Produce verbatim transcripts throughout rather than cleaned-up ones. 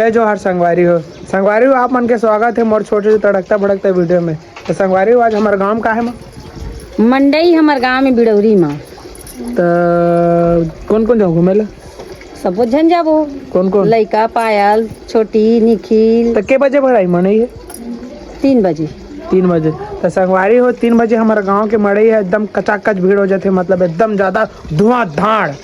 जय जोहार संगवारी हो। संगवारी हो, आप मन के स्वागत हे मोर छोटे से तड़कता भड़कता वीडियो में। तो संगवारी हो, आज हमर गांव का हे माँ? मंडई हमर गांव में बिड़ौरी माँ। तो कौन कौन जाओ घूमे ला? सबो झन जाबो। कौन कौन? लइका, पायल, छोटी, निखिल। तो के बजे भराई मड़ई हे? तीन बजे। तीन बजे। तो संगवारी हो, तीन बजे हमर गांव के मड़ई हे, एकदम कचाकच भीड़ हो जाथे, मतलब एकदम ज्यादा धुआंधार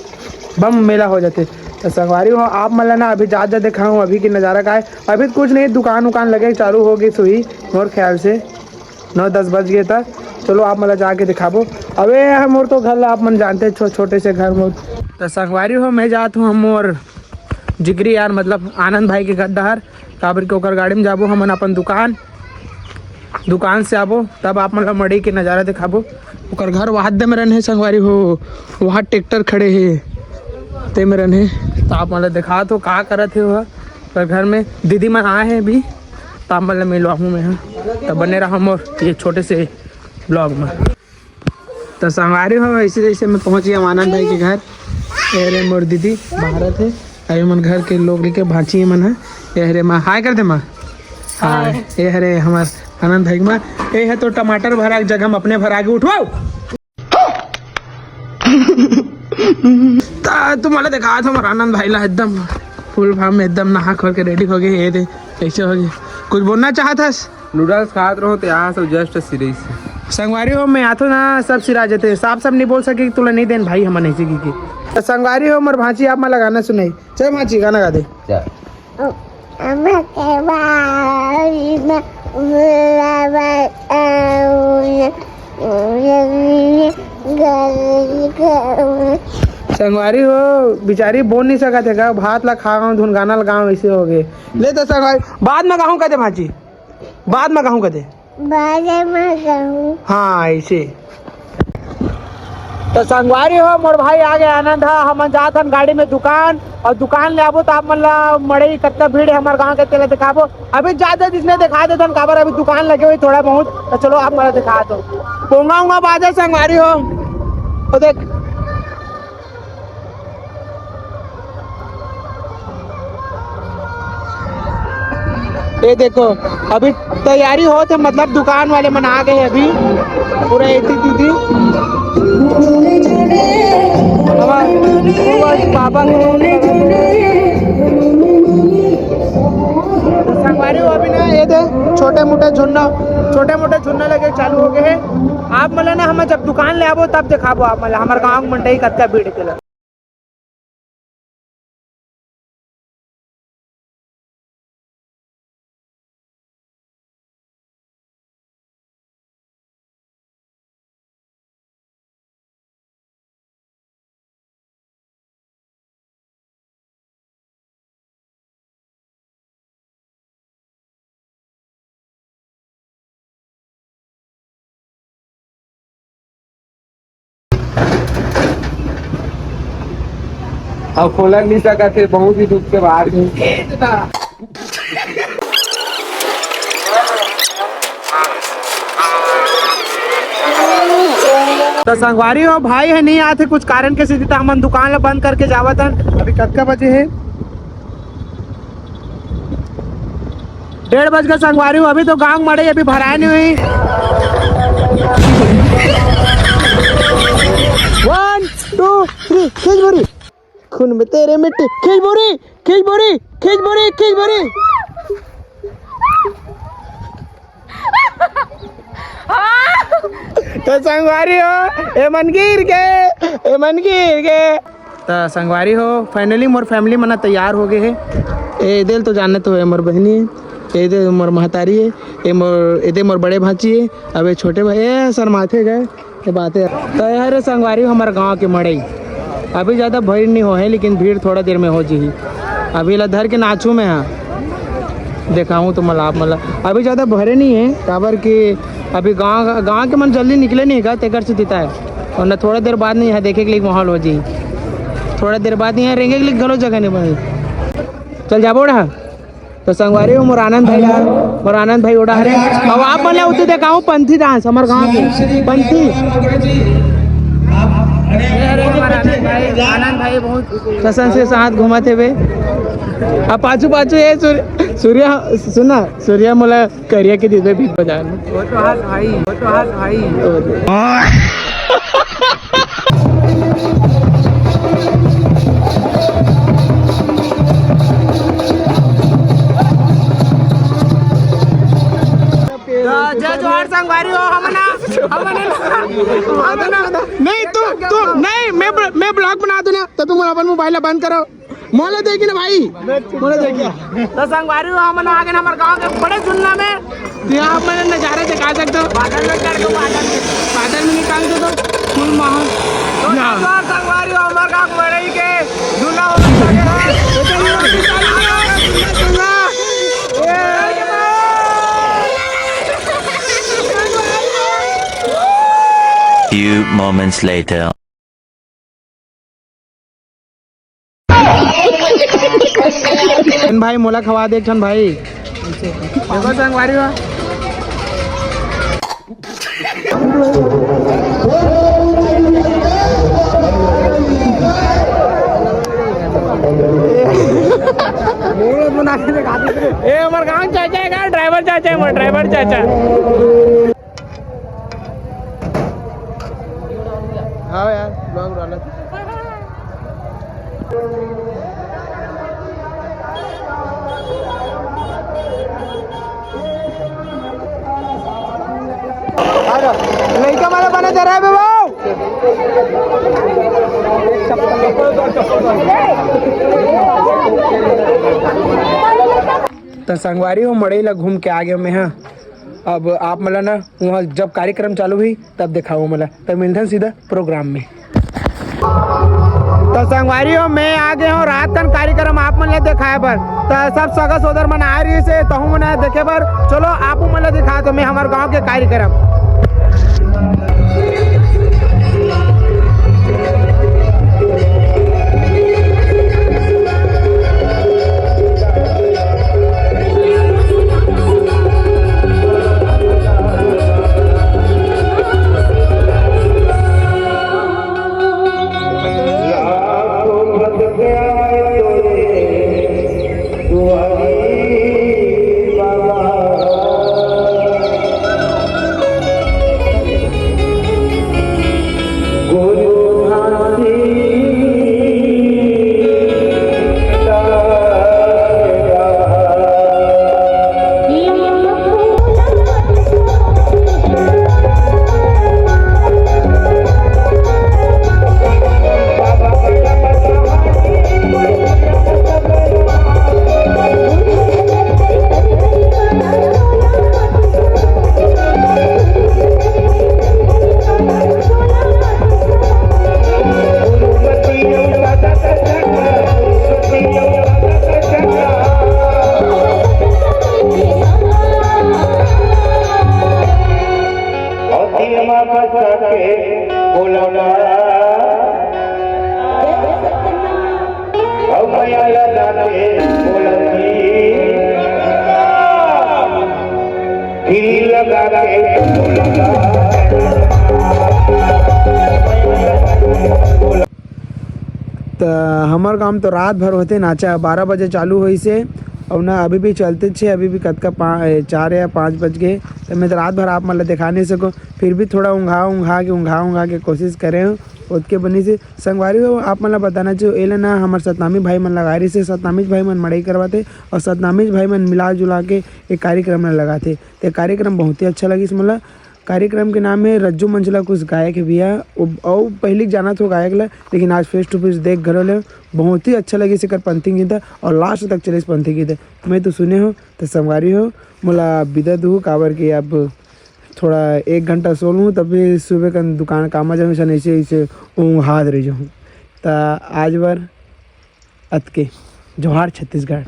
बम मेला हो जाथे। तो संगवारी हो, आप मन ला ना अभी जात जात दिखाऊँ अभी के नजारा का हे। अभी तो कुछ नहीं, दुकान उकान लगे चालू हो गई सुई, मोर ख्याल से नौ दस बज गए था। चलो, आप मन ला जाके दिखाबो। अबे यार, मोर तो घर ला आप मन जानते छो-, छोटे से घर मोर। तो संगवारी हो, मैं जात हूँ हम मोर जिगरी यार, मतलब आनंद भाई के घर डहर, काबर के ओकर गाड़ी में जाबो हमन अपन दुकान, दुकान से आबो, तब आप मन ला मड़ई के नजारा दिखाबो। ओकर घर वहाद में रहन हे संगवारी हो, वहाँ ट्रैक्टर खड़े हे, ते में रहन हे। तो आप मन ला दिखात हो का करत हे वह, ओकर घर में दीदी मन आए हे अभी, तो आप मन ला मिलवाहूँ मैं, हाँ। तो बने रहा मोर ये छोटे से ब्लॉग में। तो संगवारी हो, ऐसे जैसे मैं पहुंच गया आनंद भाई के घर। ये हरे मोर दीदी भारत हे, अभी मन घर के लोग लेके भांची मन है। ये हरे माँ, हाय कर दे माँ। हाय। ये हरे हमार आनंद भाई के माँ। ये है तो टमाटर भरा के जगह हम अपने भरा के उठवाओ। ता तुम्हारा देखा था हमारा आनंद भाई ला एकदम फुल फॉर्म में, एकदम नहा खोल के रेडी हो गए। ये दे, कैसे हो गए? कुछ बोलना चाहत हस? नूडल्स खात रहो तो यहाँ सब जस्ट सिरई से। संगवारी हो, मैं आथो ना, सब सिरा जते। साफ साफ नहीं बोल सके कि तुला नहीं देन भाई, हमन ऐसे की की। तो संगवारी हो, मोर भांची आप मन ला गाना सुनाई। चल भांची, गाना गा दे। चल। संगवारी हो, बिचारी बोल नहीं सकत हे का, भात ला खा गाँव धुन गाना लगाओ, ऐसे हो गए। ले तो संगवारी, बाद में गाहूँ कदे भांची, बाद में गाहूँ कदे। बाद में गाहूँ। हाँ, ऐसे। तो संगवारी हो, मोर भाई आ गए आनंद हा, हमन जात हन गाड़ी में दुकान, और दुकान ले आबो तो आप मन ला मड़ई कतना भीड़ है हमारे गाँव के, तेला दिखाबो। अभी ज्यादा जिसने दिखा देथन, काबर अभी दुकान लगे हुए थोड़ा बहुत, तो चलो आप मन ला दिखा दो। पोंगा उंगा बाजे संगवारी हो, तो देख। ये देखो, अभी तैयारी होत हे, मतलब दुकान वाले मन आ गए अभी, पूरा एती तीती। अब वो बाबा संगवारी हो, अभी ना ये दे छोटे मोटे झुन्ना, छोटे मोटे झुन्ना लगे चालू हो गए हैं। आप मन ला ना, हम जब दुकान ले आबो तब दिखाबो आप मन ला, हमारे गाँव के मंडई कतका भीड़ हे तेला। अब खोलन नहीं सकत हे, बहुत ही दुख के बात हे। तो संगवारी हो, भाई हे नहीं आते कुछ कारण के सेती, तो हमन दुकान ला बंद करके जावत हन। अभी कतका बजे हे? डेढ़ बज के संगवारी हो, अभी तो गांव मड़ई अभी भराए नहीं हुई। One, two, three, खींच बोरी। खून में तेरे मिट्टी, खींच बोरी, खींच बोरी, खींच बोरी, खींच बोरी। तो संगवारी हो, ए मन गिर के, ए मन गिर के। त संगवारी हो, finally मोर family मन तैयार हो गए हे। ए दिल तो जानत हो, ए मोर बहनी हे, ए दे मोर महतारी हे, ए मोर, ए दे मोर बड़े भांची हे। अब ए छोटे भाई, ए शर्माथे गए, ये बात हे। त ए हरे संगवारी हो, हमर गांव के मड़ई अभी ज्यादा भीड़ नहीं हो हे, लेकिन भीड़ थोड़ा देर में हो जही। अभी ला धर के नाचू में हा, देखाऊँ तो मला आप मला अभी ज्यादा भरे नहीं हे, काबर के अभी गांव, गांव के मन जल्दी निकले नहीं का, तेकर से तिता हे। और न थोड़ा देर बाद नहीं हे, देखे के लिए माहौल हो जाई। थोड़ा देर बाद नहीं हे, रेंगे के लिए घलो जगह नहीं बनी। चल जाबो ओढ़ा। तो संगवारी हो, मोर आनंद भाई, मोर आनंद भाई ओढ़ा हरे। अब आप मन ला उते देखाऊं पंथी dance, हमर गांव के पंथी। आनंद भाई, आनंद भाई बहुत कसन से साथ घूमत हे बे। अब पाछू पाछू ये सूर्य, सूर्या, सुन ना, सूर्या मोला करिया के दिबे बीच बाजार में। वो तो हाथ भाई, वो तो हाथ भाई। जय जोहार संगवारी हो, हमन, हमन, हमन, नहीं, तू, तू, नहीं, मैं ब्ल-, मैं vlog बना दूं ना, तो तुम अपन mobile ला बंद करो। मोला देखी ना भाई, मोला देखी। तो संगवारी हो, हमन आ गए हमर गांव के बड़े झुन्ना में। तो यहाँ आप मन नजारा दिखा सकते हो। बादल में चढ़ के बादल में। बादल में निकाल दो तो full माहौल। तो यहाँ। संगवारी हो, हमर गांव मड़ई के झुन्ना हो। Few moments later. भाई, मोला खवा दे एक ठन भाई। देखो संगवारी हो। ए, हमर गांव चाचा हे का? Driver चाचा हे, हमर driver चाचा। हाँ यार, vlog डालत। लइका मन ला बने दे रहे बे बाबू। त संगवारी हो, मड़ई ला घूम के आ गए मैं, हाँ। अब आप मन ला ना, वहाँ जब कार्यक्रम चालू हुई, तब दिखाओ मोला। त मिलथन सीधा program में। त संगवारी हो, मैं आ गए हूँ रात कन कार्यक्रम आप मन ला दिखाए बर। त सब सगा सोदर मन आए रहिस हे, तहू मन देखे बर। चलो, आपू मन ला दिखा दो मैं हमर गांव के कार्यक्रम। त हमर गांव तो रात भर होते नाचा, बारह बजे चालू होइस हे, अउ ना अभी भी चलते छे, अभी भी कतका पा-, ए, चार या पाँच बज गए। त मैं तो रात भर आप मन ला दिखा नहीं सको, फिर भी थोड़ा ऊंघा ऊंघा के, ऊंघा ऊंघा के कोशिश करे हूँ, ओतके बनी से। संगवारी हो, आप मन ला बताना चाहिए, एला ना हमर सतनामी भाई मन लगाए रहिस हे, सतनामी भाई मन मड़ई करवाथे अउ सतनामी भाई मन मिला जुला के एक कार्यक्रम ला लगाथे। ते कार्यक्रम बहुत ही अच्छा लगिस मोला। कार्यक्रम के नाम हे रज्जू मंझला, कुछ गायक हे भैया, वो, अउ पहली जाना थो गायक ला, लेकिन आज face to face देख घलो ले, बहुत ही अच्छा लगिस एकर पंथी गीत अउ last तक चलिस पंथी गीत। मैं तो सुने हूँ, तो संगवारी हो, मोला बिदा दू, काबर के अब थोड़ा एक घंटा सो लूँ, तब भी सुबह कन दुकान काम आ जाऊँ, ऐसे, ऐसे ऊँघात रह जाऊँ। त आज बर अतके। जोहार छत्तीसगढ़।